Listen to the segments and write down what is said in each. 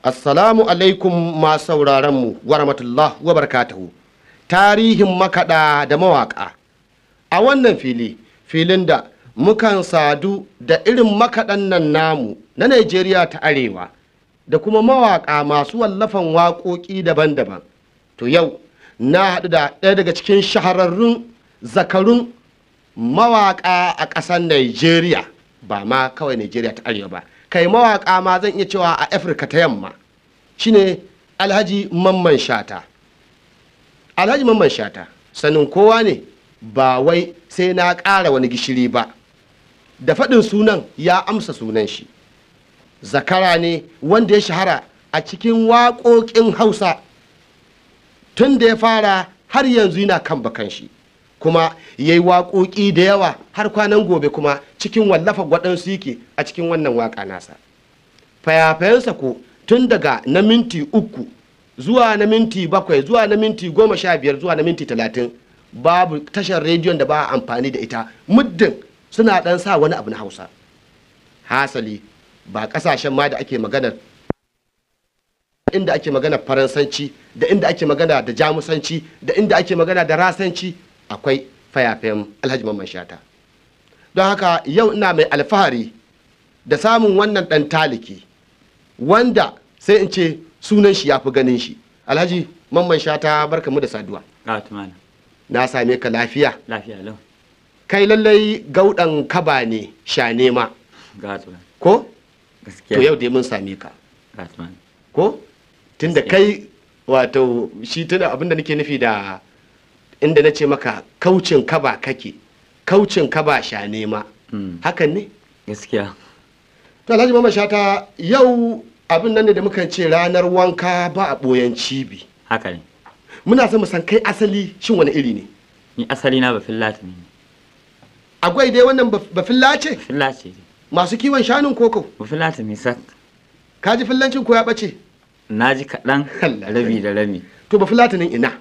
Assalamu alaikum masu sauraronmu wa rahmatullah wa barakatuhu. Tarihin makaɗa da mawaƙa. A wannan fili, filin da mukan sadu da irin makaɗan nan namu na Najeriya ta Arewa da kuma mawaƙa masu wallafan waƙoƙi daban-daban. To yau na haɗu da ɗaya daga cikin shahararrun zakarun mawaƙa a ƙasar Najeriya, ba ma kawai Najeriya ta Arewa ba. Kai mawaƙa ma zan iya cewa a Afirka ta Yamma, shine Alhaji Mamman Shata. Alhaji Mamman Shata sanin kowa ne, ba wai sai na ƙara wani gishiri ba. Da faɗin sunan ya amsa sunan shi. Zakara ne wanda ya shahara a cikin waƙoƙin Hausa tun da ya fara har yanzu yana kan bakan shi, kuma ya yi waƙoƙi da yawa har kwanan gobe, kuma cikin wallafa waɗansu yake a cikin wannan waƙa nasa. Fayafayensa ko tun daga na minti 3 zuwa na minti 7 zuwa na minti 15 zuwa na minti 30, babu tashar rediyon da ba a amfani da ita muddin suna ɗan sa wani abu na Hausa. Hasali ba ƙasashen ma da ake maganar, inda ake magana Faransanci da inda ake magana da Jamusanci da inda ake magana da Rasanci, akwai fayafayen Alhaji Mamman Shata. Don haka yau ina mai alfahari da samun wannan ɗan taliki wanda sai in ce sunan shi ya fi ganin shi. Alhaji Mamman Shata, barkamu da saduwa. Na same ka lafiya? Lafiya lau. Kai lallai gauɗan kaba ne sha nema. Ko? Gaskiya. To yau dai mun same ka. Ko? Tunda kai wato shi tuna abinda nake nufi da inda na ce maka kaucin kaba kake, kaucin kaba sha nema. Hakan ne? Gaskiya. To Alhaji Mamman Shata, yau abin nan ne da muka ce ranar wanka ba a ɓoyen cibi. Haka ne. Muna son mu san kai asali shin wani iri ne? Ni asali na Bafillata ne. Agwai dai wannan Bafillace? Bafillace. Masu kiwon shanun koko? Bafillata ne sak. Ka ji fillancin ko ya ɓace? Na ji kaɗan, rabi da rabi. To Bafillatinin ina?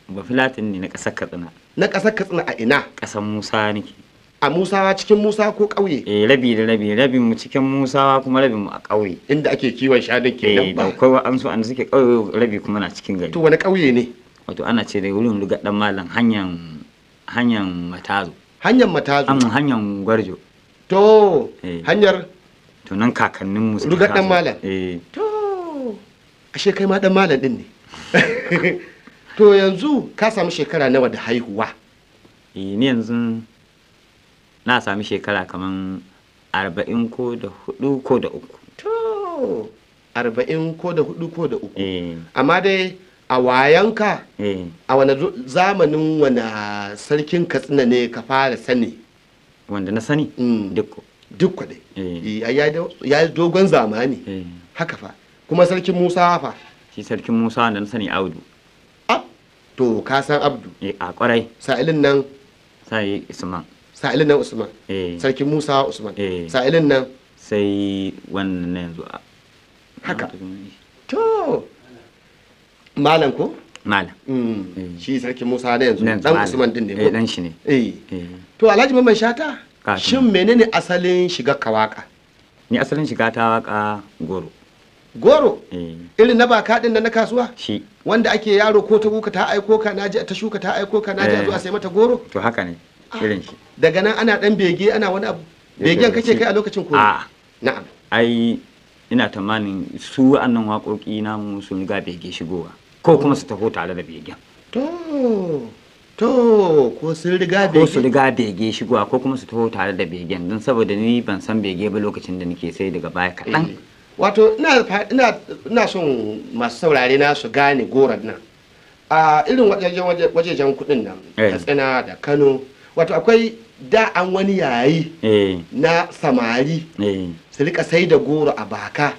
Bafillatin ne na ƙasar Katsina. Na ƙasar Katsina a ina? Ƙasar Musa nake. A Musawa, cikin Musa ko ƙauye? Eh, rabi da rabi, rabin mu cikin Musawa kuma rabin mu a ƙauye. Inda ake kiwon shanun kenan ba? Eh, da akwai wa'ansu an suke ƙauye, rabi kuma na cikin gari. To wani ƙauye ne? Wato ana ce da wurin Rugar Dan Malam, hanyar Matazo. Hanyar Matazo? Hanyar Gwarjo. To hanyar? To nan kakannin mu suka Rugar Dan Malam? Eh. To ashe kai ma Dan Malam din ne. To yanzu ka samu shekara nawa da haihuwa? Eh, ni yanzu na sami shekara kaman 40 ko da 4 ko da 3. To 40 ko da 4 ko da 3. Amma dai a wayanka, a wani zamanin wani sarkin Katsina ne ka fara sani? Wanda na sani? Dikko. Dikko dai. Ya yi dogon zamani. Haka fa. Kuma sarkin Musa fa? Shi sarkin Musa wanda na sani Audu. To ka san Abdu? A kwarai. Sa'ilin nan? Sai Usman. Sa'ilin nan Usman. Sarkin Musa Usman. Sa'ilin nan? Sai wannan na yanzu. Haka. To Malam ko? Malam. Shi sarkin Musa na yanzu dan Usman din ne ko? Eh, dan shi ne. Eh. To Alhaji Mamman Shata, shin menene asalin shiga ka waka? Ni asalin shiga ta waka goro. Goro? Irin na baka din na kasuwa? Shi. Wanda ake yaro ko ta kuka ta aiko ka naji, ta shuka ta aiko ka naji a zo a sai mata goro? To haka ne, irin shi. Daga nan ana dan bege ana wani abu. Begen kake kai a lokacin ko? A. Na'am. Ai ina tamanin su wa'annan waƙoƙi namu sun riga bege shigowa ko kuma su taho tare da begen. To ko sun riga bege? Ko su riga bege shigowa ko kuma su taho tare da begen, don saboda ni ban san bege ba lokacin da nake, sai daga baya kaɗan. Wato ina son masu saurare na su gane goron nan. A irin wajejen kuɗin nan, Katsina da Kano, wato akwai da an wani yayi na samari su rika sai da goro a baka.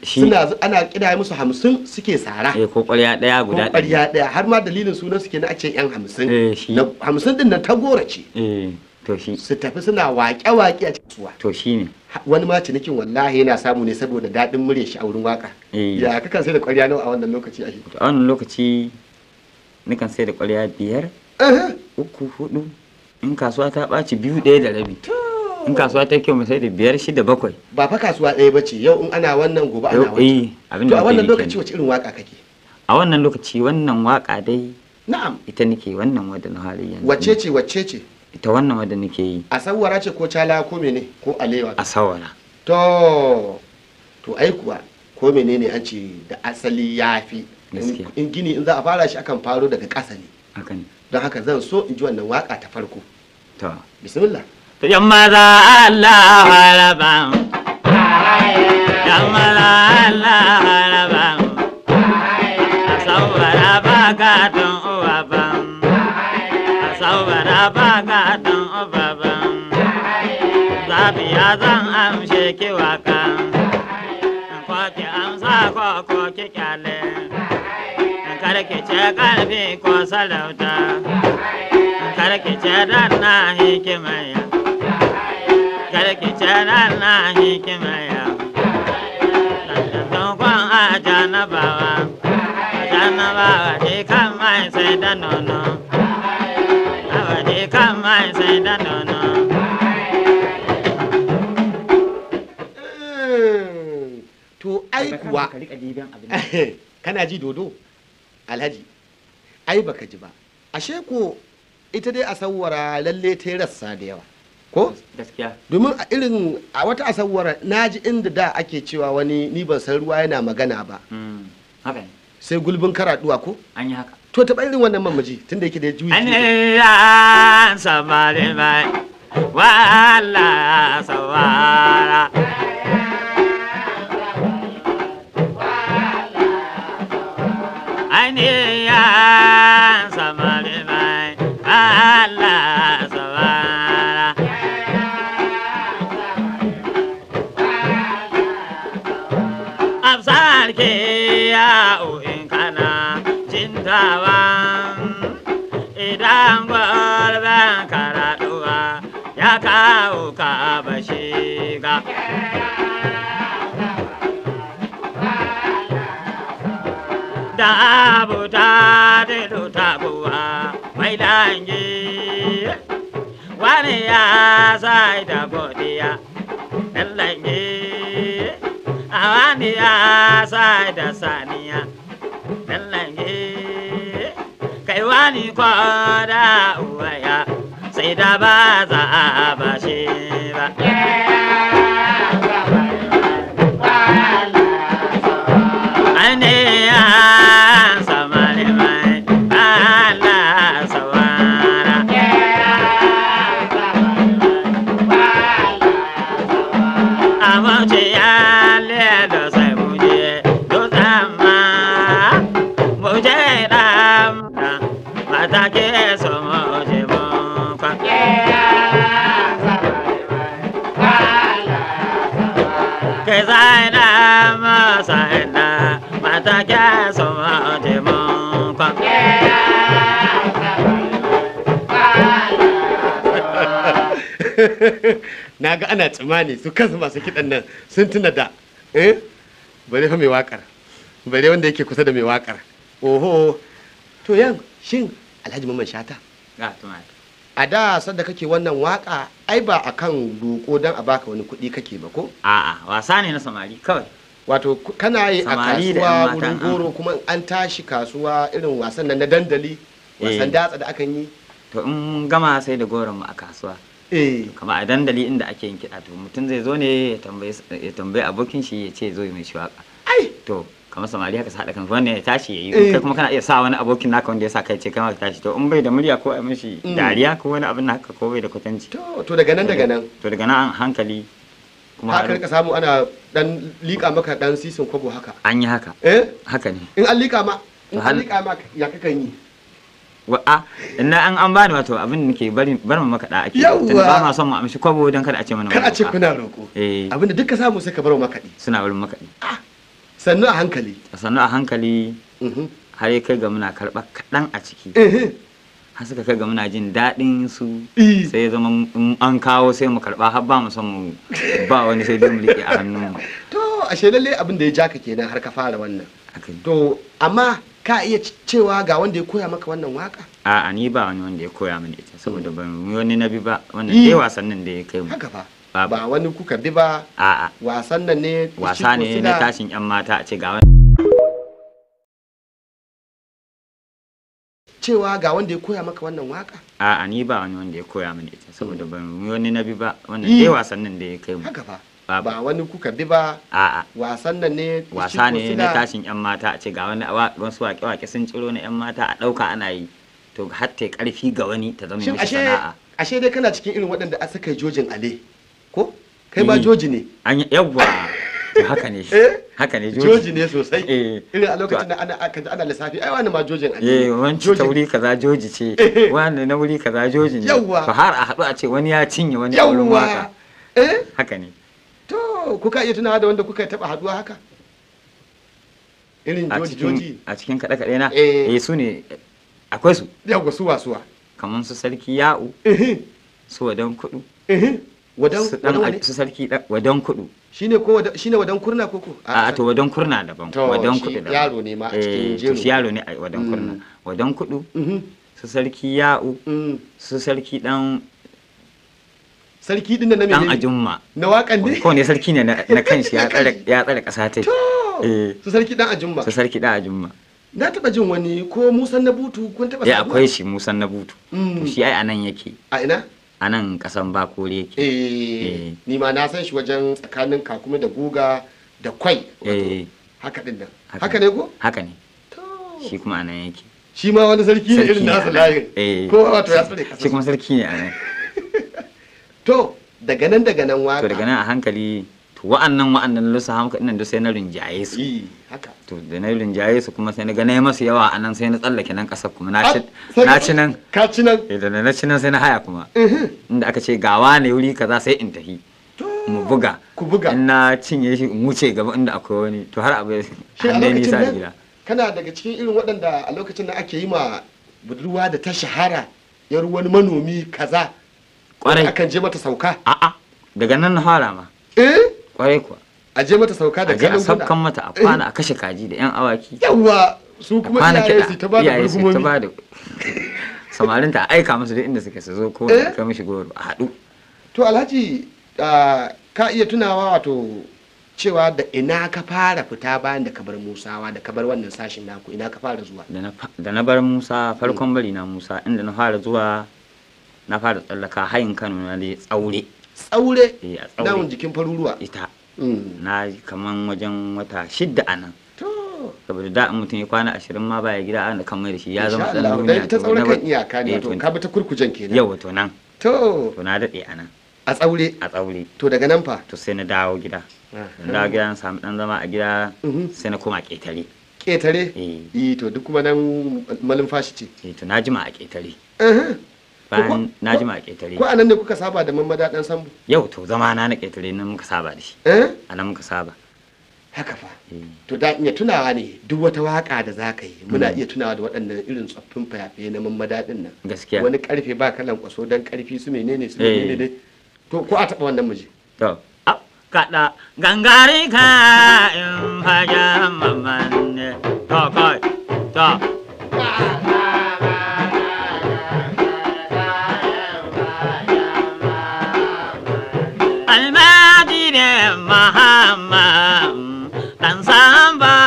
Suna ana kira musu 50 suke sara. Ko ƙwarya ɗaya guda ɗaya. Ko ƙwarya ɗaya, har ma dalilin sunan suke na a ce yan 50. 50 din nan ta goro ce. To shi. Su tafi suna waƙe-waƙe a kasuwa. To shi ne. Wani ma cinikin wallahi yana samu ne saboda daɗin murya shi a wurin waƙa. Ya kakan sai da ƙwarya nawa a wannan lokaci a shi? A wannan lokaci nikan sai da ƙwarya 5, 3, 4, in kasuwa ta ɓaci 2, 1 da rabi. To In kasuwa ta kyau mu sai da 5, 6, 7. Ba fa kasuwa ɗaya bace, yau in ana wannan gobe ana Yau, wancan. Abin To da a wannan muke yi lokaci kenan. wace irin waka kake? A wannan lokaci wannan waka dai Na'am. ita nake, wannan wadda na hali yanzu. Wacce ce wacce ce? Ita wannan wadda nake yi. A sawara ce ko cala ko mene ko alewa? A sawara. To ai kuwa ko menene an ce da asali yafi. Gaskiya. In gini in za a fara shi akan faro daga ƙasa ne. Haka ne. Don haka zan so in ji wannan waka ta farko. To. Bismillah. To yan maza Allah raba. Yan maza Allah raba. A sawara ba ka don uwa ba. A sawara ba ka don uba ba. Zabiya zan amshe ki waka. Ko ki amsa ko ki kyale. Kar ki ce karfi ko sarauta. Kar ki ce dan na hikimaya. Kar ki ce dan na hikimaya. Don a janabawa. Janabawa je kan mai sai da nono. Awa je kan mai sai da nono. To ai kuwa kana ji dodo Alhaji, ai baka ji ba. Ashe ko ita dai asawara lalle ta yi rassa da yawa. Ko? Gaskiya. Domin a irin a wata asawara naji inda da ake cewa wani ni ban san ruwa yana magana ba. Haka ne. Sai gulbin karaduwa ko? An yi haka. To taɓa irin wannan mamaji tunda yake da juyi. An samari mai wala sawara. Aniyan samari mai wala sawara. Absar ke ya in kana cintawa. Idan gwarban karaduwa ya kawo ka bashiga. Da abu ta dilu tabuwa mai dangi. Wani ya sai da godiya ɗan langi. A wani ya sai da saniya ɗan langi. Kai wani kwada uwaya sai da ba za a bashe ba. Ane an samari mai Allah sawara. Amince ya leda sai muje dutsen ma muje dan mata ke so muje mun kwa. Ke sai da masa ina mata ke so muje mun kwa. Na ga ana tsimani su kansu masu kiɗan nan sun tuna da bare fa mai waƙar, bare wanda yake kusa da mai waƙar. Oho, to yan shin Alhaji Mamman Shata, Ga tumaki. a da sanda kake wannan waƙa ai ba akan roƙo don a baka wani kuɗi kake ba ko? A'a, wasa ne na samari kawai. Wato kana yi a Samari da kasuwa 'yan mata, wurin goro, kuma an tashi kasuwa irin wasan nan na dandali, wasan datsa da akan yi. To in mun gama sai da goron mu a kasuwa. Kama a dandali inda ake yin kiɗa, to mutum zai zo ne ya tambayi abokin shi ya ce zo mai shi waka. Ai! To kamar samari haka su haɗa kansu, wannan ya tashi ya yi, kai kuma kana iya sa wani abokin naka wanda ya sa kai ce kai ma ka tashi. To in bai da murya ko a mishi dariya ko wani abin haka ko bai da kwatanci. To daga nan daga nan. To daga nan hankali kuma haka rika samu ana dan liƙa maka dan sisin kwabo haka. An yi haka. Haka ne. In an liƙa ma, in an liƙa ma ya kakan yi? Wa'a, ina an bani wato abin da nake bari bar mu makaɗa ake. Yawwa. Tunda ba ma son mu amshi kwabo don kada a ce mana Kar a ce maroƙa. kuna roƙo. Abin da duk ka samu sai ka bar wa makaɗi. Suna wurin makaɗi. Sannu a hankali. Sannu a hankali. Har ya kai ga muna karɓa kaɗan a ciki. Har suka kai ga muna jin daɗin su. Sai ya zama in an kawo sai mu karɓa har ba mu son mu ba wani sai dai mu riƙe a hannun mu. To ashe lalle abin da ya ja ka kenan har ka fara wannan. To amma ka iya cewa ga wanda ya koya maka wannan waka? A'a, ni ba wani wanda ya koya mini ita saboda ban yi wani nabi ba, wannan dai wasannin da ya kai mu. Haka fa. Ba wani kuka bi ba. A'a. Wasan nan ne. Wasa ne na tashin yan mata a ce ga wani. Cewa ga wanda ya koya maka wannan waka? A'a, ni ba wani wanda ya koya mini ita, saboda ban wani na bi ba, wannan dai wasannin da ya kai mu. Haka ba. Ba wani kuka bi ba. A'a. Wasan nan ne. Wasa ne na tashin yan mata a ce ga wani, wasu waƙe-waƙe sun tsiro na yan mata a ɗauka ana yi. To har ta ƙarfi ga wani ta zama mishi sana'a. Ashe dai kana cikin irin waɗanda a suka yi jojin ale. Ko? Kai ma joji ne. An yawwa. Haka ne. Haka ne, joji ne sosai. Irin a lokacin da ana ana lissafi, ai wani ma jojin ale. Eh, wanci ta wuri kaza joji ce. Wani na wuri kaza joji ne. Yawwa. To har a haɗu a ce wani ya cinye wani a wurin waka. Eh? Haka ne. To, kuka iya tunawa da wanda kuka taɓa haɗuwa haka? Irin joji joji. A cikin kaɗe-kaɗe na? Eh, su ne akwai su. Yawwa, suwa suwa. Kamar su Sarki Ya'u. Su Wadan Kudu. Wadan su Sarki Wadan Kudu. Shine ko shine Wadan Kurna koko? A to Wadan Kurna daban. Wadan Kudu daban. Yaro ne ma a cikin jero. To shi yaro ne a Wadan Kurna. Wadan Kudu. Su Sarki Ya'u. Su Sarki dan Sarki din na menene? Dan Ajumma. Na wakan ne? Ko ne sarki ne na kanshi ya tsare ya tsare kasa ta. Su Sarki dan Ajumma. Su Sarki dan Ajumma. Na taba jin wani ko Musan na Butu, kun taba sabuwa? Ya, akwai shi Musan na Butu. To shi ai anan yake. A ina? Anan kasan Bakore yake. Eh. Ni ma na san shi wajen tsakanin Kakuma da Guga da Kwai. Eh. Haka din nan. Haka ne ko? Haka ne. To. Shi kuma anan yake. Shi ma wani sarki ne irin nasa layin. Eh. Ko wato ya tsare kasa. Shi kuma sarki ne anan. To daga nan daga nan waka. To daga nan a hankali to wa'annan lusa hamka dinnan duk sai na rinjaye su. Haka. To da na rinjaye su kuma sai na ga na yi masu yawa anan, sai na tsallake nan kasar kuma na ci nan. Ka ci nan? Eh, da na ci nan sai na haya kuma. Inda aka ce gawa ne wuri kaza sai in tafi. Mu buga. Ku buga. In na cinye shi in wuce gaba inda akwai wani, to har abu har dai nisa a gida. Kana daga cikin irin waɗanda a lokacin da ake yi ma budurwa da ta shahara yar wani manomi kaza. Kwarai. Akan je mata sauka. A'a, daga nan na fara ma. Eh? Kwarai kuwa. A je mata sauka da kalan guda. A saukan mata a kwana a kashe kaji da yan awaki. Yawwa, su kuma iyaye su ta bada iyaye su ta bada. Samarin ta aika musu duk inda suke su zo ko da kai mishi goro a haɗu. To Alhaji, ka iya tunawa wato cewa da ina ka fara fita bayan da ka bar Musawa, da ka bar wannan sashin naku, ina ka fara zuwa? Da na bar Musa, farkon bari na Musa, inda na fara zuwa na fara tsallaka hayin Kano na dai Tsaure. Tsaure? Eh, a Tsaure. Dawon jikin faruruwa. Ita. Na kaman wajen wata 6 a nan. To. Saboda da in mutum ya kwana 20 ma baya gida ana kan mai da shi ya zama dan duniya. Ta Tsaure kan iyaka ne, to ka bi ta Kurkujen kenan. Yau to nan. To. To na dade a nan. A Tsaure. A Tsaure. To daga nan fa? To sai na dawo gida. Na dawo gida na samu dan zama a gida, sai na koma Ƙetare. Ƙetare? Eh. To duk kuma nan malumfashi ce. Eh, to na jima a Ƙetare. Bayan na jima a Ƙetare. Ko anan ne kuka saba da Mamada dan Sambo? Yau to zama na na Ƙetare nan muka saba da shi. Eh? Anan muka saba. Haka fa. To da iya tunawa ne duk wata waka da za ka yi muna iya tunawa da waɗannan irin tsoffin fayafaye na Mamada din nan. Gaskiya. Wani karfe ba kalan kwaso dan karfi su menene su menene dai. To ko a taɓa wannan muje. To. Kaɗa gangare ka in fagen mamman ne. To kai. To. Almajiri Muhammad dan Samba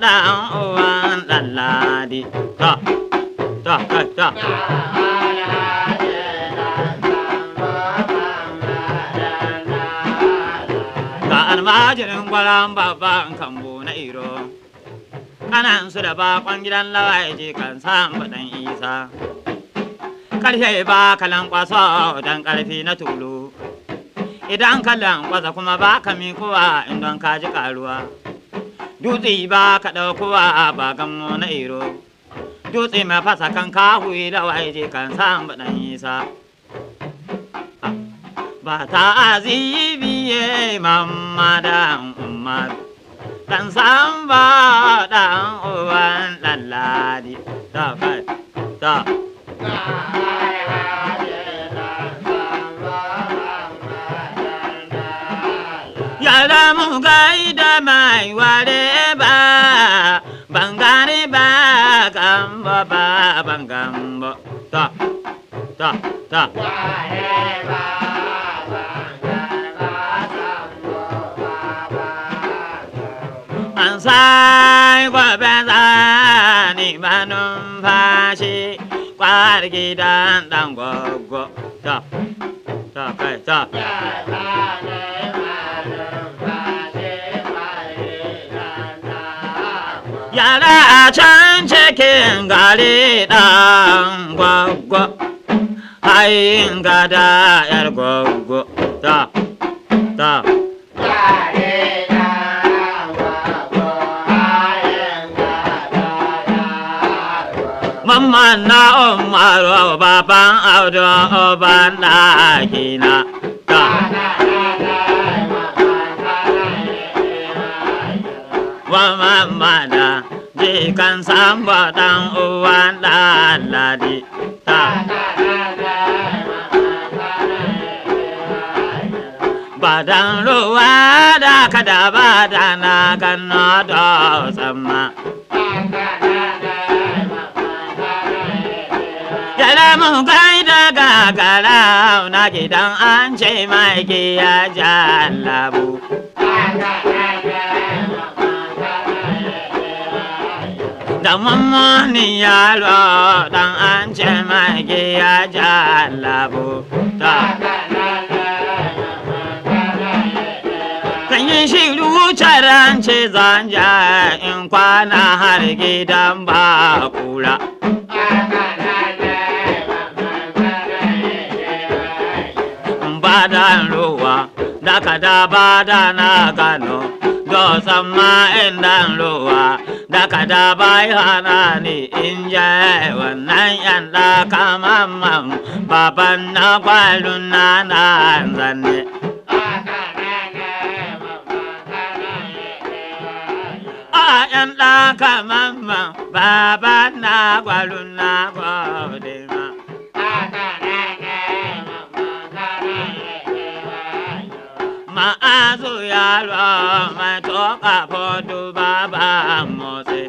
dan uwan Ɗanladi. To, to, to, to. Ga almajirin gwaran babban kambo na Iro, kanan su da bakon gidan lawaye kan Samba dan Isa. Karshe ba kalan kwaso dan karfi na tulu. Idan ka lankwasa kuma ba ka mikuwa in ka ji karuwa. Dutse ba ka ɗaukowa ba gammo na Iro. Dutse mai fasa kan kahu da waje kan Samba dan Isa. Ba ta azibiye mamma dan Umar. Dan Samba dan uwan Ɗanladi. Ta kai, ta. Yara mu gaida mai ware ba, ban gane ba, gambo ba, ban gambo. Ta, ta, ta. Sai gobe zani manumfashi kwar gidan dan gogo. Ta, ta kai ta. Yara a can cikin gari dan gogo, hayin gada yar gogo. Ta, ta. Mamman na Umaru baban Audu uban ɗakina. Ta. Wa mamma da jikan sambo ɗan uwan ɗanladi. Ta. Badan ruwa da kada bada na gano dutsen ma. Yara mun kai da gagara na gidan an ce mai ya jallabu. Da mummuni yaro dan an ce mai ya jallabu. Ta. Kan yi shiru carance zanja in kwana har gidan ba kura. Badan ruwa da kada bada na gano dosan ma indan ruwa da kada bai hana ni in je wannan yan da kamamman baban na kwalun na na zanne. A yan da kamamman baban na kwalun na gode ma. Ma'azu yaro mai toka fodu baba motsi.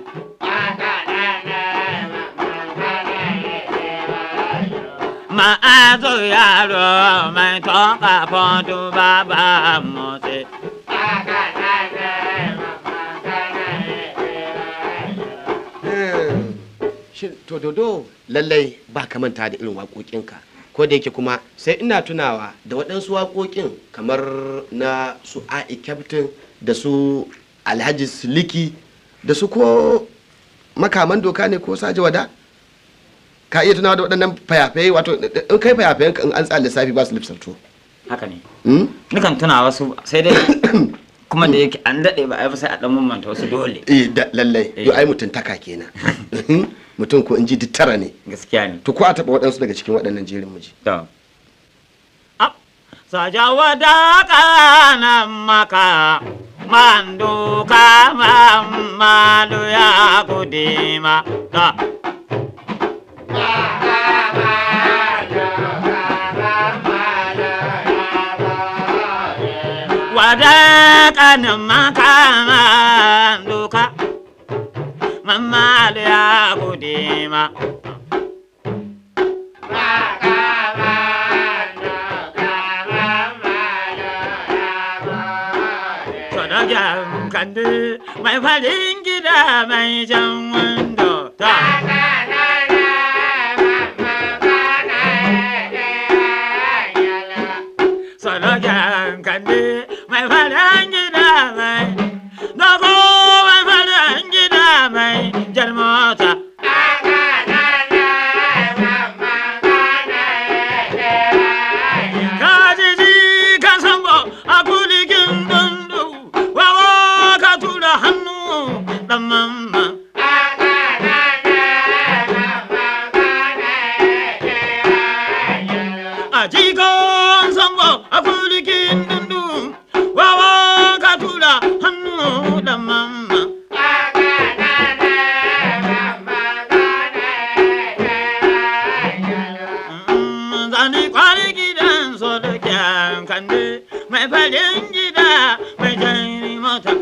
Ma'azu yaro mai toka fodu baba motsi. Shin to dodo lallai ba ka manta da irin waƙoƙinka, ko da yake kuma sai ina tunawa da waɗansu waƙoƙin kamar na su A'i Captain da su Alhaji Siliki da su ko makaman doka ne ko Saje Wada. Ka iya tunawa da waɗannan fayafaye? Wato in kai fayafayen in an tsara lissafi ba su lissafto. Haka ne. Nukan tuna wasu, sai dai kuma da yake an daɗe ba a yi ba, sai a ɗan mamanta wasu dole. Eh da lallai yo ai mutuntaka kenan. Mutum ko in ji duk tara ne. Gaskiya ne. To ko a taɓa waɗansu daga cikin waɗannan jerin muji. To. Ab, sajawa da kanan maka, manduka mamadu ya kudima. Ta. Wada kanan maka manduka, mamadu ya kudima. Sodajan kandi mai farin gida mai jan wando. Ta. Sodajan kandi mai farin gida mai dogo mai farin gida mai jan mota. Kajiji ka sambo a kulikin dundu wawa ka tura hannu dan mamma. A jikon sambo a kulikin dundu wawa ka tura hannu dan mamma. Zani kwari gidan solokin kandi mai farin gida mai jan mota.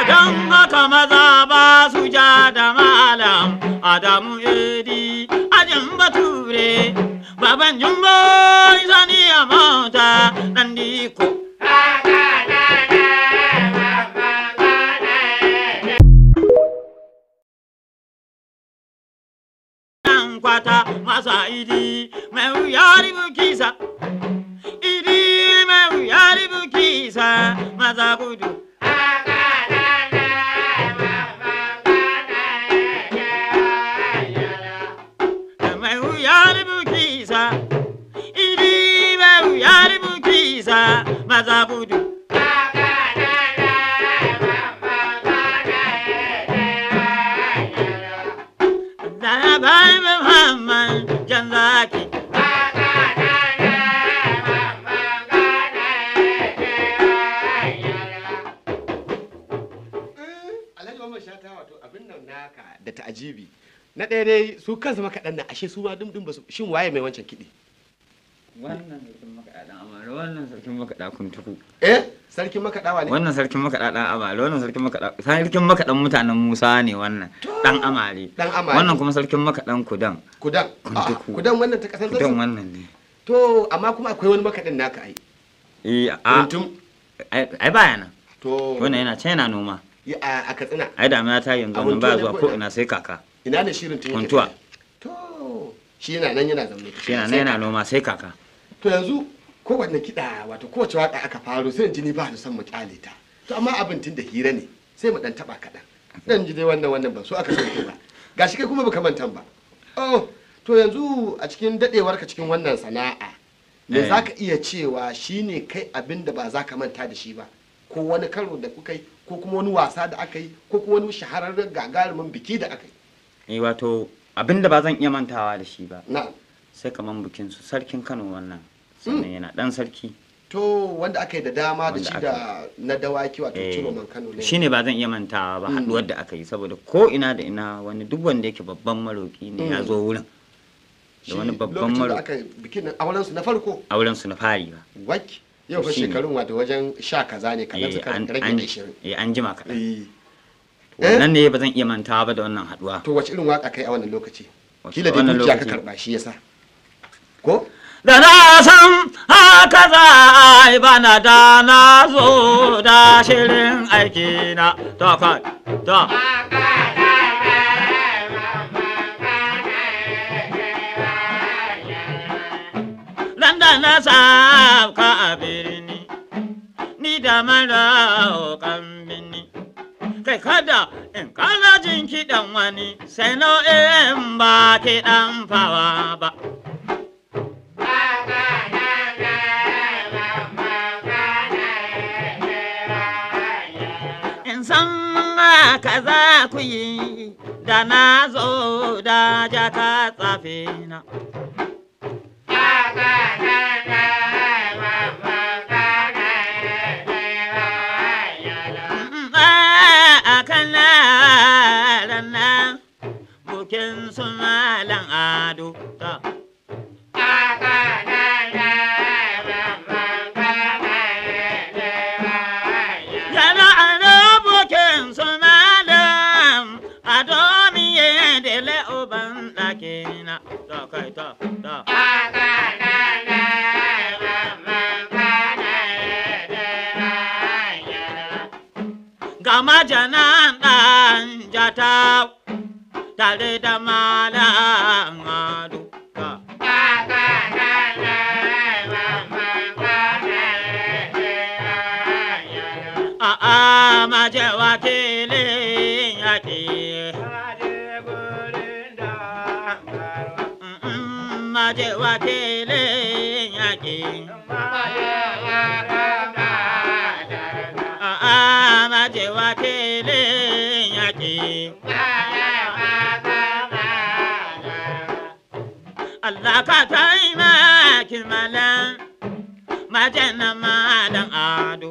Don haka maza ba su ja da malam Adamu Edi ajin bature baban jumbo sani a mota. Dan diko. Kwata masa idi mai wuyari bukisa idi mai wuyari bukisa maza gudu. Mai wuyari bukisa idi mai wuyari bukisa maza gudu. Janzaki. Alhaji Mamman Shata, wato abin nan naka da ta'ajibi. Na ɗaya dai su kansu makaɗan nan ashe su ma dum basu, shin waye mai wancan kiɗi? Wannan sarkin makaɗa ɗan amare, wannan sarkin makaɗa kuntuku. Eh, sarkin makaɗawa ne? Wannan sarkin makaɗa ɗan amare, wannan sarkin makaɗa, sarkin makaɗan mutanen Musa ne wannan. Ɗan amare. Ɗan amare. Wannan kuma sarkin makaɗan Kudan. Kudan. Kuntuku. Ah, Kudan wannan ta ƙasar Kudan Zazzau? wannan ne. To, amma kuma akwai wani makaɗin naka ai. Eh, a Kuntum. ai baya nan. To, Wannan yana can yana noma. A Katsina. Ai damina ta yanzu A wannan baya Huntuwa ne zuwa ko ko ina? ina sai kaka. Ina ne shirin tun yake? Huntuwa. To, shi yana nan yana zaune. Shi yana nan yana noma sai kaka. To yanzu kowanne kiɗa, wato kowace waƙa aka faro sai in ji ni ba ni son mu kyale ta. To amma abin tun da hira ne sai mu dan taɓa kaɗan. Dan ji dai wannan ban so aka sauke ba. Gashi kai kuma baka mantan ba. Oh, to yanzu a cikin daɗewarka cikin wannan sana'a, me Eh. za ka iya cewa shine kai abin da ba za ka manta da shi ba? Ko wani karo da kuka yi, ko kuma wani wasa da aka yi, ko kuma wani shahararren gagarumin biki da aka yi. Eh, wato abin da ba zan iya mantawa da shi ba. Na'am. Sai kaman bikin su sarkin Kano wannan. Sannan yana ɗan sarki. To wanda aka yi da dama da Wanda shi aka da na dawaki, wato Eh, Ciroman Kano ne. Shi ne ba zan iya mantawa ba haɗuwar da aka yi, saboda ko ina da ina wani duk wanda yake babban maroki ne ya zo wurin. Da wani Shi babban lokacin da maroki. aka yi bikin nan auren su na farko. Auren su na fari ba. Wak yau fa Shi ne. shekarun wato wajen sha kaza ne kaɗan Eh, suka an rage 20. an jima kaɗan. Eh. Wannan ne ba zan iya mantawa ba da wannan haɗuwa. To wace irin waka kai a wannan lokaci? Wace Kila dai wannan dukiya ka lokaci? karɓa shi yasa. Ko? Da na san haka za a yi bana da na zo da shirin aiki na. To kai, to. Ran da na sauka a birni, ni da mara kan birni. Kai kada in kara jin kiɗan wani, sai nau'in ba kiɗan fawa ba. In san haka za ku yi da na zo da jaka tsafe na. A kan ranar bukin su malam ado ta. Yana ado bukin su malam ado miye dele uban ɗakina. Ta kai ta ta. Gama janan ɗan jata tare da malam ado. Ta. A'a maje wakilin yaƙi. Maje wakilin yaƙi. A'a maje wakilin yaƙi. Allah ka taimaki malam, maje na malam ado.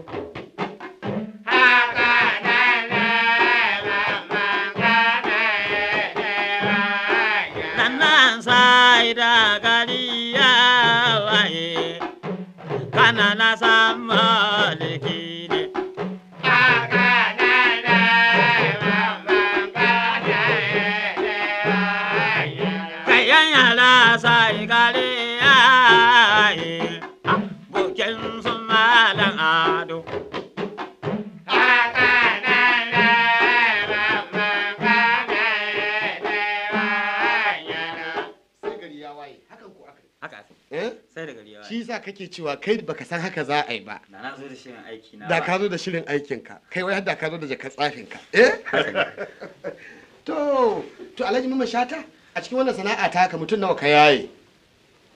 Sannan sai da gari ya waye, kana na san maliki ne. Kayan yara sai gari ya waye, bukin su. 4. Sai gari ya waye, hakan ko aka yi? Haka aka Eh? Sai da gari ya waye. Shi yasa kake cewa kai baka san haka za a yi ba. Da na zo da shirin aiki na. Da ka zo da shirin aikinka, kai wai har da ka zo da jakar tsafinka. Eh? To, to Alhaji Mamman Shata, a cikin wannan sana'a ta haka mutum nawa ka yaye?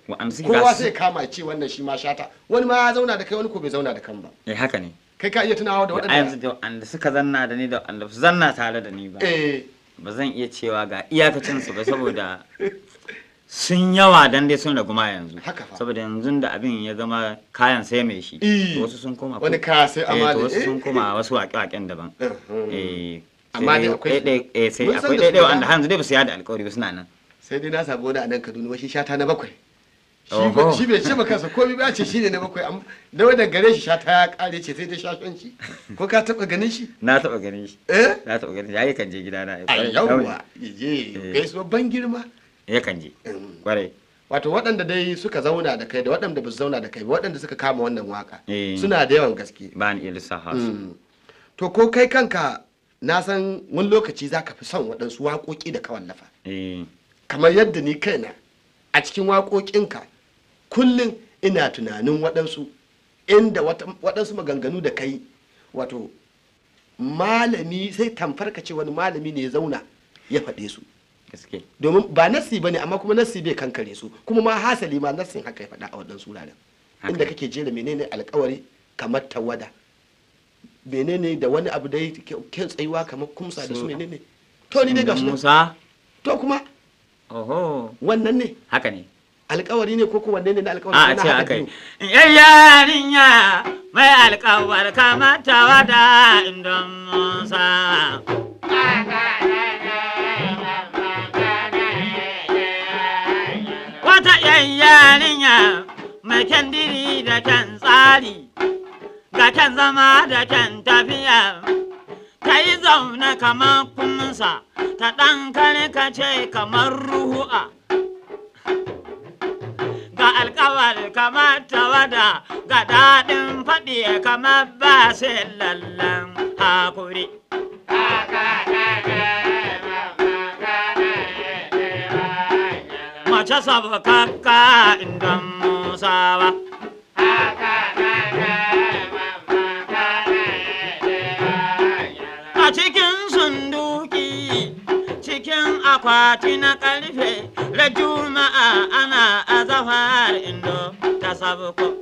Wa'anda suke Kowa gasu- sai kama ya ce wannan shi ma Shata. Wani ma ya zauna da kai, wani ko bai zauna da kan ba. Eh, haka ne. Kai ka iya tunawa da Da a yanzu waɗanda da wa'anda suka zanna da ni da wa'anda su zanna tare da ni ba. Eh, Ba zan iya cewa ga iyakacin su ba saboda sun yawa dan dai sun ragu ma yanzu. Haka fa. Saboda yanzu da abin ya zama kayan sai mai shi. Eh. To wasu sun koma Wani kaya sai Eh, to amale, wasu eh. sun koma wasu waƙe-waƙen daban. Mhm. Eh. Amma Sai dai akwai- ɗaiɗai- eh, sai Mun san akwai da su ɗaiɗai da wa'anda har yanzu dai ba su yada alƙawari ba suna nan. Sai dai na samu wani a nan Kaduna, wai shi Shata na bakwai. Shi Oho. ba- shi bai ce ba kansa komai ba, ce shi ne na bakwai, amma da wanda gare shi Shata ya kare, ce sai dai shashanci. Ko ka taɓa ganin shi? Na taɓa ganin shi. Eh? Na taɓa ganin shi. Ya kan je gidana. Ai yawwa, je Eh. gaisuwar ban girma. Ya kan je. Kwarai. Wato waɗanda dai suka zauna da kai da waɗanda ba su zauna da kai ba, waɗanda suka kama wannan waka Eh. suna da yawan gaske. Ba ni iya lissafa su. To ko kai kanka na san wani lokaci za ka fi son waɗansu waƙoƙi da ka wallafa. Eh. Kamar yadda ni kaina a cikin waƙoƙinka kullum ina tunanin waɗansu inda waɗansu maganganu da kai, wato malami sai tamfar ka ce wani malami ne ya zauna ya faɗe su. Gaske. Domin ba nassi bane, amma kuma nassi bai kankare su, kuma ma hasali ma nassin haka ya faɗa a waɗansu wuraren. Haka. Inda kake jera menene alkawari kamar tawada, menene da wani abu da kyan tsayuwa kamar kumsa da su menene. To ni dai ga su nan. Musa. To kuma Oho. wannan ne Haka ne. alkawari ne ko ko wanne ne na alkawari? A ko na ce haɗa aka yi. biyu? Yan yarinya mai alkawar kamata wada indon Musa. Wata yan yarinya mai kyan diri da kyan tsari, ga kyan zama da kyan tafiya, ta yi zaune kamar kumsa, ta ɗan karkace kamar ruhu'a. Ga alkawar kamar tawada, ga daɗin faɗi kamar ba sai lallan hakuri. Mace sabkakka indan Musawa. A cikin sunduki, cikin akwati na ƙarfe, ra juma'a ana azahar indo ta sabuko.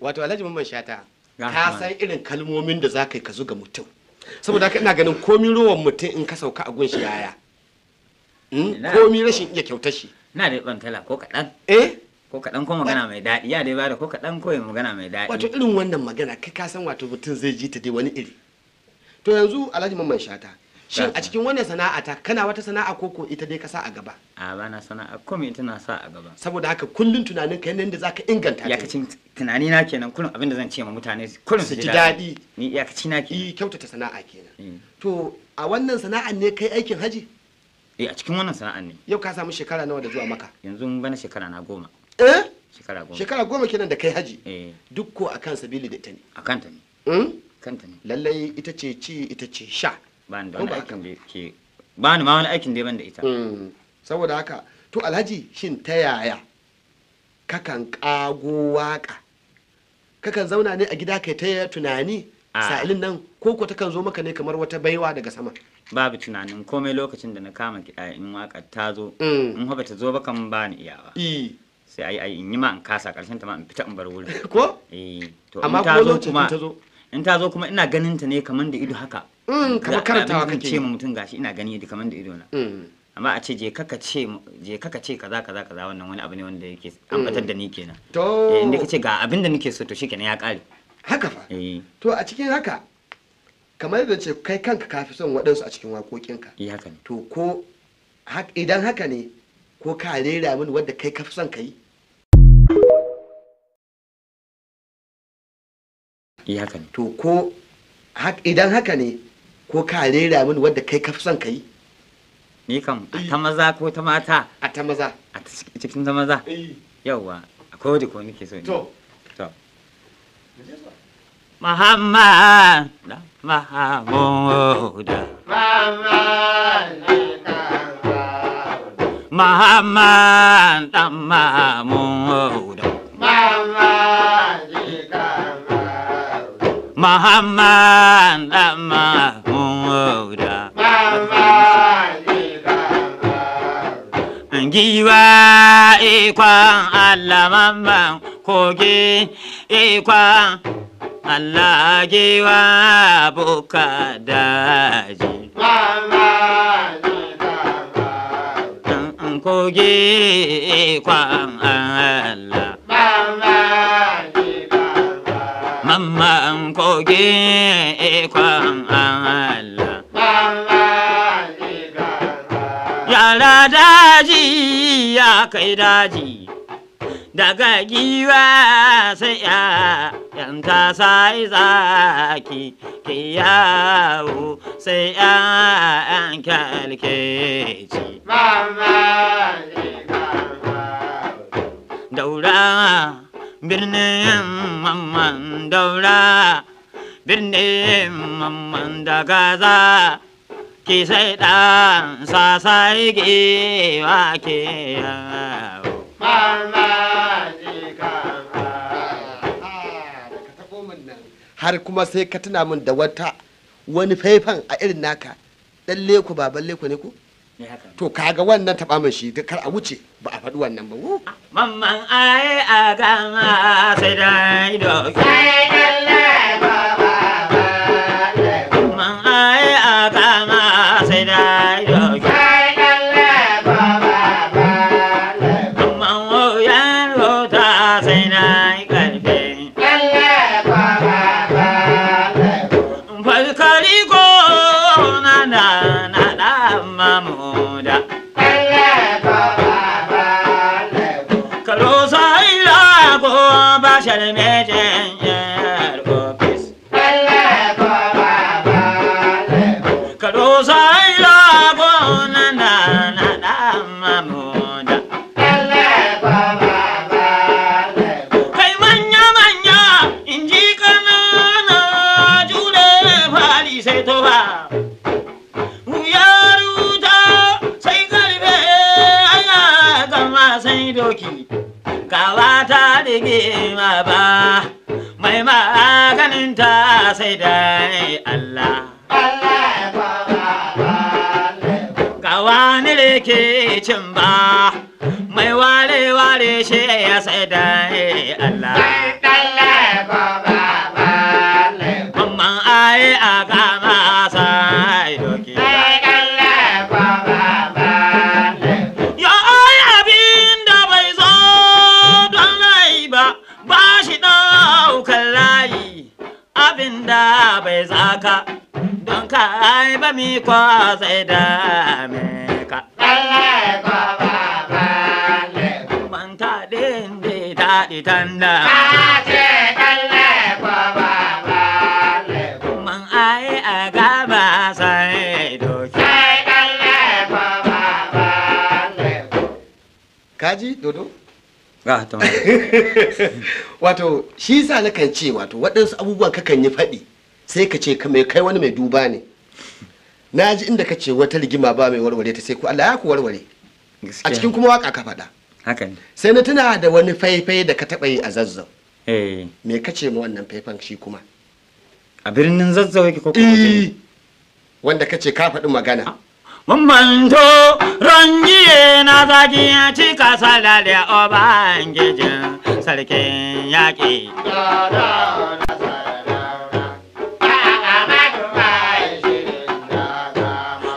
Wato Alhaji Mamman Shata, Ga ka kuma. san irin kalmomin da za ka yi ka zuga mutum. Saboda haka ina ganin komi rowan mutum in ka sauka a gunshi yaya. Ina. Komi rashin iya kyautar shi. Na dai ban tala ko kaɗan. Eh? Ko kaɗan ko magana mai daɗi. Ya dai bada ko kaɗan ko ya magana mai daɗi. Wato irin wannan magana kai ka san wato mutum zai ji ta dai wani iri. To yanzu Alhaji Mamman Shata, shin a cikin wannan sana'a ta kana wata sana'a ko ko ita dai ka sa a gaba? A ba na sana'a komai ita na sa a gaba. Saboda haka kullun tunanin ka yanayin da zaka inganta ta. Iyakacin tunani na kenan, kullum abin da zan ce ma mutane kullum Su ji daɗi. Ni iyakaci na kenan. I kyautata sana'a kenan. Eh. To a wannan sana'an ne kai aikin haji? Eh, a cikin wannan sana'an ne. Yau ka samu shekara nawa da zuwa maka? Yanzu bana shekara na 10. Eh? Shekara 10. Shekara 10 kenan da kai haji. Eh, Duk ko akan sabili da ita ne. a kanta ne. Mm? Kanta ne. Lallai ita ce ci, ita ce sha. Ba ni da Ko wani ba aikin da ke ba ni ma wani aikin da ban da ita. Saboda haka to Alhaji, shin ta yaya kakan kago waka? Kakan zauna ne a gida kai ta tunani A. sa'ilin nan, ko ko takan zo maka ne kamar wata baiwa daga sama? Babu tunanin komai lokacin da na kama kiɗa, in waƙar ta zo. Mm. In ba ta zo ba kan ba ni iyawa. I Sai ai ai in yi ma in kasa, ƙarshen ta ma in fita in bar wurin. Ko Eh, to Amma in ta kuma zo lokacin kuma ta zo? In ta zo kuma ina ganin ta ne kaman da ido haka. Kamar karantawa abin da zan kake ce yi. ma mutum gashi ina gani da kaman da ido na. Amma a ce je kaka ce je kaka ce kaza kaza kaza, wannan wani abu ne wanda yake an batar da ni kenan. To. Eh, inda kace ga abin da nake so, to shikenan ya kare. Haka fa. Eh. To a cikin haka, kamar yadda ce kai kanka ka fi son waɗansu a cikin waƙoƙinka. Eh, haka ne. To ko idan haka ne, ko ka rera mini wadda kai ka fi son ka yi? Eh, haka ne. To ko idan haka ne, ko ka rera mini wadda kai ka fi son ka yi? Ni kam a ta maza ko ta mata? A ta maza. A cikin ta maza? Yawwa, akwai wadda ko nake so ne. To. To. Muhammad Mahamuda. Muhammad Mahamuda. Muhammad Mahamuda. Giwa ikon Allah mamman kogi ikon Allah giwa buka daji. Kogi ikon Allah. Mamman kogi ikon Allah. Yara daji ya kai daji, daga giwa sai ya yanta sai zaki ke yawo sai ya kyalkeci. Daura birnin mamman daura birnin mamman daga za. Ki sai ɗan sasai giwa ke yawo. Har kuma sai ka tuna min da wata wani faifan a irin naka ɗan leko baban leko ne ko? To kaga wannan taɓa min shi kar a wuce ba a faɗi wannan ba. Mamman ai a gama sai dai doki. Mamman ai a gama sai dai doki. Mamman wuyan rota sai dai karfe. Falkari ko na na na na mamuda. Kalo sai la ko ba shalmejen yar ofis. Kalo sai la ko na na na na mamuda. Kai manya manya in ji kanana jure fari sai to ba. Wuyar wuta sai karfe ana gama sai doki. Kawa ta rigima ba mai maganin ta sai dai Allah. Kawa ni rikicin ba mai ware ware shi ya sai dai Allah. Mamman ai a kama sai doki. Ya ai abin da bai zo don rai ba, ba shi ɗaukar layi abin da bai zaka don ka ai ba mi kwa sai dame ka. Man ta ɗin de ta ɗi tanda. Man ai a gaba sai doki. Kaji dodo? Ga ta Wato shi yasa nakan ce wato waɗansu abubuwan kakan yi faɗi sai ka ce mai kai wani mai duba ne. Na ji inda ka ce wata rigima ba mai warware ta sai ku Allah ya ku warware. A cikin kuma waka ka faɗa. Haka ne. Sai na tuna da wani faifai da ka taɓa yi a Zazzau. Eh, Me ka ce ma wannan faifan shi kuma? a birnin Zazzau yake ko kuma waje? Wanda ka ce ka faɗi magana. Mamman to rangiye na zaki ya cika salale Ubangijin sarkin yaƙi.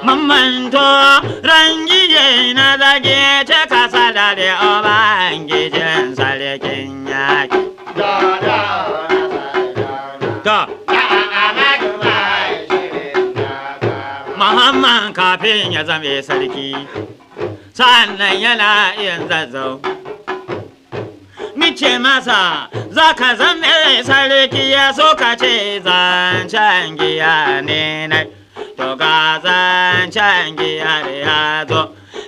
Mamman to rangiye na zaki ya cika salale Ubangijin sarkin yaƙi. To, Muhammad kafin ya zame sarki, sannan yana yin zazzau. Nice masa za ka zame sarki ya so ka ce zancen giya ne na. To ga zancen giyar ya zo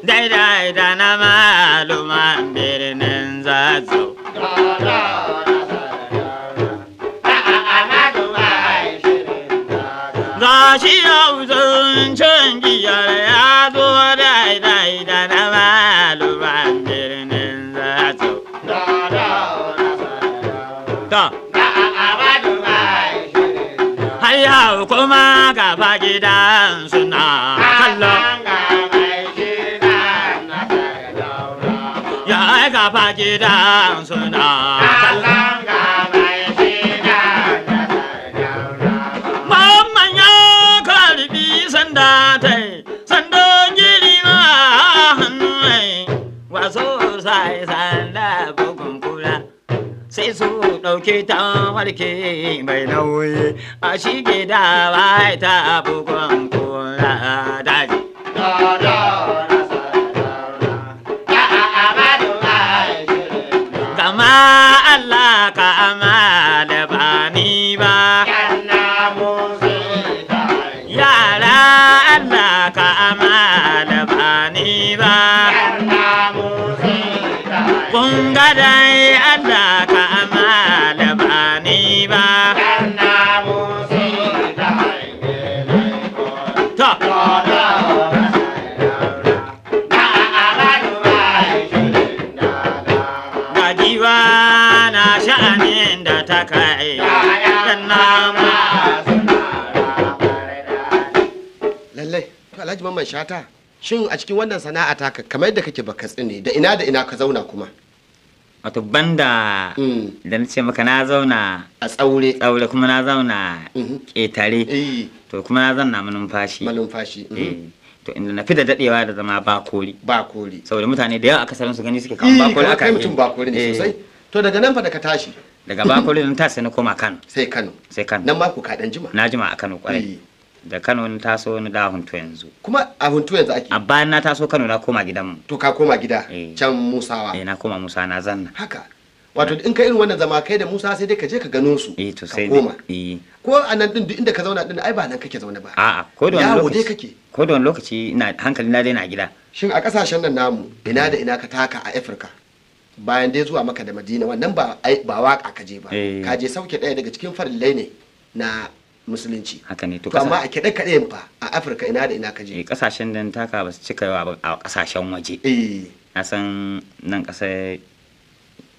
daidai da na maluman birnin Zazzau. Ga shi yau zancen giyar ya zo daidai da na maluman birnin Zazzau. To, har yau kuma gaba gidan suna kallo. Ya gaba gidan suna kallo. Mamman ya karbi sanda tai, sandan girma hannu mai, wasu sai sanda bugun kura. Sai su ɗauki ta warke mai nauyi, a shige da wai ta bugun kura daji. Gama Allah ka amala ba ni ba. Yara Allah ka amala ba ni ba. Kun ga dai Allah ka amala ba ni ba. To, ga giwa na sha'anin da ta kai. Yan namu. Lallai, to Alhaji Mamman Shata, shin a cikin wannan sana'a taka kamar yadda kake baka tsine da ina ka zauna kuma? Wato banda da na ce maka na zauna A tsaure. Tsaure, kuma na zauna ƙetare. To kuma na zauna Manumfashi. Malumfashi. Eh, to inda na fi da dadewa da zama Bakori. Bakori. Saboda mutane da yawa akasarin su gani suke kaman Bakori kamar aka kai haife mutum ni. Bakori ne sosai. To daga nan fa da ka tashi Daga Bakori na tashi sai na koma Kano. Sai Kano. Sai Kano. Nan ma ku kaɗan jima. Na jima a Kano kwarai. Da Kano na taso na dawo Hunto yanzu. Kuma a Hunto yanzu ake. A bayan na taso Kano na koma gidanmu. To ka koma gida Eh. can Musawa. Eh, na koma Musa na zanna. Haka. Wato in ka irin wannan zama kai da Musa sai dai ka je ka gano su. Eh, to ka sai koma. Eh. Ko a nan din duk inda ka zauna din ai ba nan kake zaune ba. A'a, ko da wani Yawo lokaci. dai kake. Ko da wani lokaci ina hankali na dai na gida. Shin a kasashen nan namu ina da ina ka taka a Afirka? Bayan dai zuwa Makka da Madina wannan ba ai ba waka ka je ba. Eh. Ka je sauke ɗaya daga cikin farillai ne na musulunci. Haka ne, to To amma a kiɗe-kiɗe fa a Afirka ina da ina ka je? Eh, kasashen da na taka ba su cika yawa ba a kasashen waje. Na san nan kasar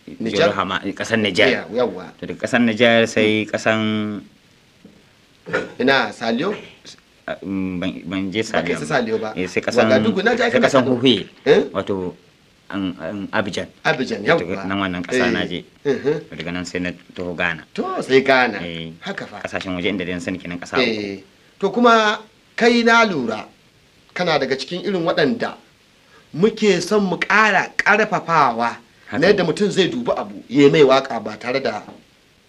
Nijar? Kasar Nijar. Yawwa. To daga kasar Nijar sai kasan Ina Saliyo? Ban je Ba kai Saliyo. isa Saliyo ba. Eh, sai kasan Wagadugu na ji ai sai kana kasan Kano. Huhuye. Eh? Wato an Abidjan. Abidjan, To, yawwa. nan wannan kasa na je. To daga nan sai na taho Ghana. To sai Ghana. Eh. Haka fa. Kasashen waje inda dai na sani kenan kasa uku. Eh, to kuma kai na lura kana daga cikin irin waɗanda muke son mu ƙara ƙarfafawa Haka. na yadda mutum zai dubi abu ya mai waka ba tare da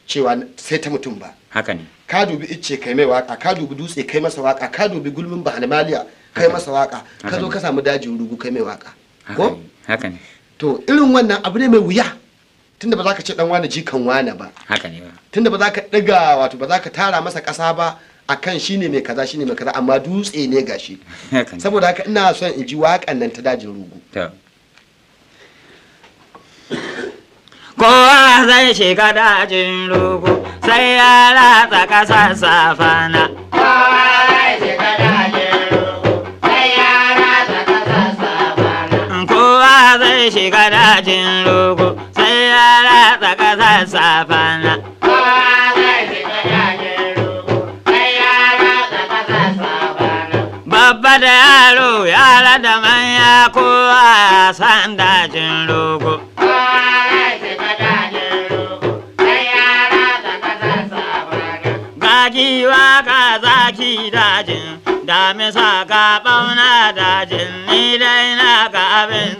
cewa sai ta mutum ba. Haka ne. Ka dubi icce kai mai waka, ka dubi dutse kai masa waka, ka dubi gulmin bahalmaliya kai masa waka, ka Haka zo ne. ka samu dajin rugu kai mai waka. Haka Ko? ne. Haka ne. To irin wannan abu ne mai wuya tunda ba za ka ce dan wani jikan wane ba. Haka ne ba. Tunda ba za ka ɗiga wato ba za ka tara masa ƙasa ba akan shine mai kaza shine mai kaza, amma dutse ne gashi. Haka ne. Saboda haka ina son in ji waƙan nan ta dajin rugu. To. Kowa zai shiga dajin rugu sai ya ratsa ƙasar safana. Kowa zai shiga dajin rugu sai ya ratsa ƙasar safana. Babba da yaro, yara da manya, kowa ya san dajin rugu. Ga giwa ga zaki dajin, damisa ga ɓauna dajin, ni dai na ga abin.